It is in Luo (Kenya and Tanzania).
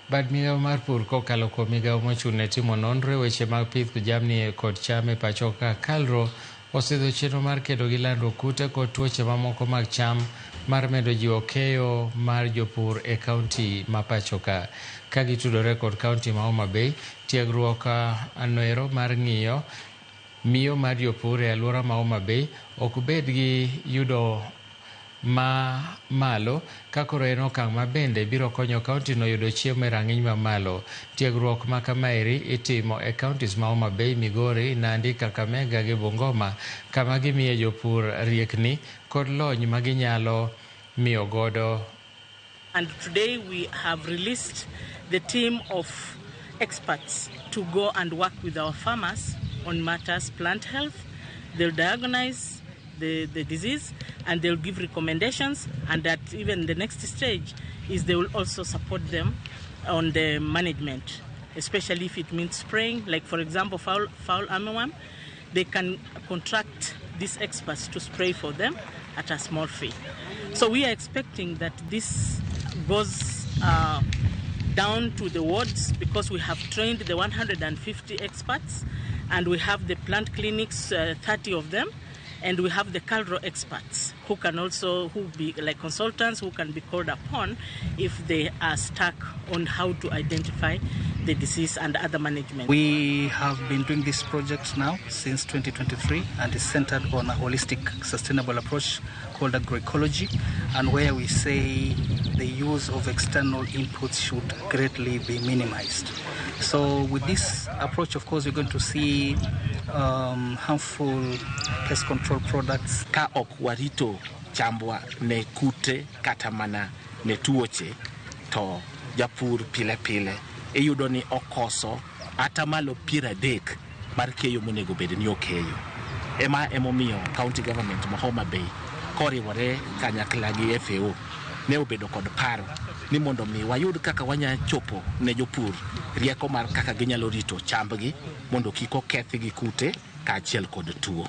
Bad migawo mar pur kokalo kuom migawo mochung' ne timo nonro e weche mag pith jamni kod cham e pacho ka KALRO osidho chenro mar kedo gi landruok kute kod tuoche mamoko mag cham mar medo jiwo keyo mar jopur e kaunti ma pacho ka. Ka gitudore kod kaunti ma Homa Bay, tiegruok noero mar ng'iyo miyo mar jopur e alwora ma Homa Bay ok bed gi yudo ma malo ka koro en okang' ma bende biro konyo kaunti no yudo chiemo e rang'iny mamalo. Tiegruok ma kamaeri itimo e counties ma Homa Bay, Migori, Nandi, Kakamega gi Bungoma kama gimiye jopur riekni kod lony ma ginyalo miyo godo. And today we have released the team of experts to go and work with our farmers on matters plant health. They'll diagnose the disease and they'll give recommendations, and that even the next stage is they will also support them on the management, especially if it means spraying, like for example fall armyworm. They can contract these experts to spray for them at a small fee. So we are expecting that this goes down to the wards, because we have trained the 150 experts and we have the plant clinics, 30 of them, and we have the KALRO experts who can also who be like consultants who can be called upon if they are stuck on how to identify the disease and other management. We have been doing this project now since 2023, and it's centered on a holistic, sustainable approach called agroecology, and where we say the use of external inputs should greatly be minimized. So with this approach, of course, we're going to see harmful pest control products. Ka ok warito chambwa ne kute kata mana ne tuoche, to japur pile pile iyudo ni okoso atamalo 30 mar keyo monego bed ni okeyo. Ema emomiyo county government ma Homa Bay koriwore kanyakla gi FAO ne obedo kod paro ni mondo mi wayud kaka wanya chopo ne jopur rieko mar kaka ginyalo rito chambgi mondo kik oketh gi kute kaachiel kod tuo.